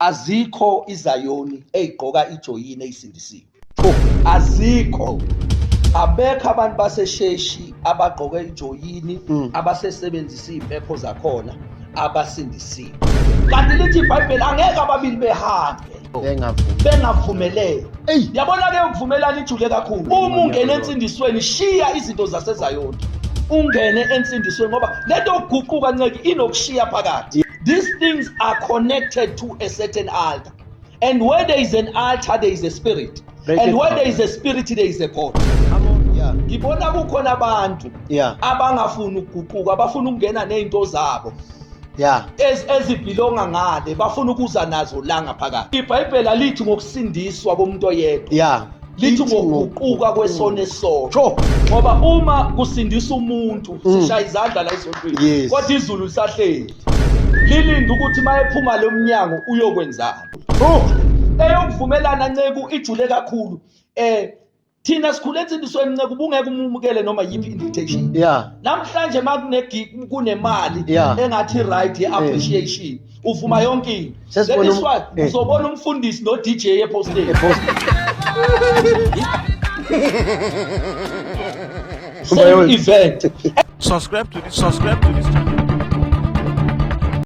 Azikho izayoni eyigqoka ijoyini eyisindisiwe. Azikho. Abekho abantu basesheshi abagqoke ijoyini abasesebenzisa iy'mpepho zakhona abasindisiwe. Kanti lithi iBhayibheli angeke ababili behambe bengavumelene. Yabona-ke ukuvumelana ijule kakhulu. Uma ungena ensindisweni shiya izinto zasezayoni ungene ensindisweni ngoba lento yokuguquka nceki inokushiya phakathi. These things are connected to a certain altar. And where there is an altar, there is a spirit. Break And it where down. there is a spirit, there is a God. Come on. Yeah. Ngibona kukhona abantu abangafuni ukuguquka, abafuna ukungena nezinto zabo ezibhilonga ngale, bafuna ukuza nazo la ngaphakathi. IBhayibheli alithi ngokusindiswa komuntu oyedwa. Lithi ngokuguquka kwesono esisodwa. Ngoba uma kusindisa umuntu, sishaya izandla la esontweni. Kodwa izulu lisahleli. Lilinde ukuthi uma ephuma lo mnyango uyokwenzani. Eyokuvumelana nceku ijule kakhulu. Thina sikhule ensindisweni nceku, ubungeke umumukele noma yiphi invitation. Namhlanje makune kunemali engathi right ye appreciation, uvuma yonke into. Sesibona That is why uzobona umfundisi no DJ eposteni. Same event. Subscribe to this channel.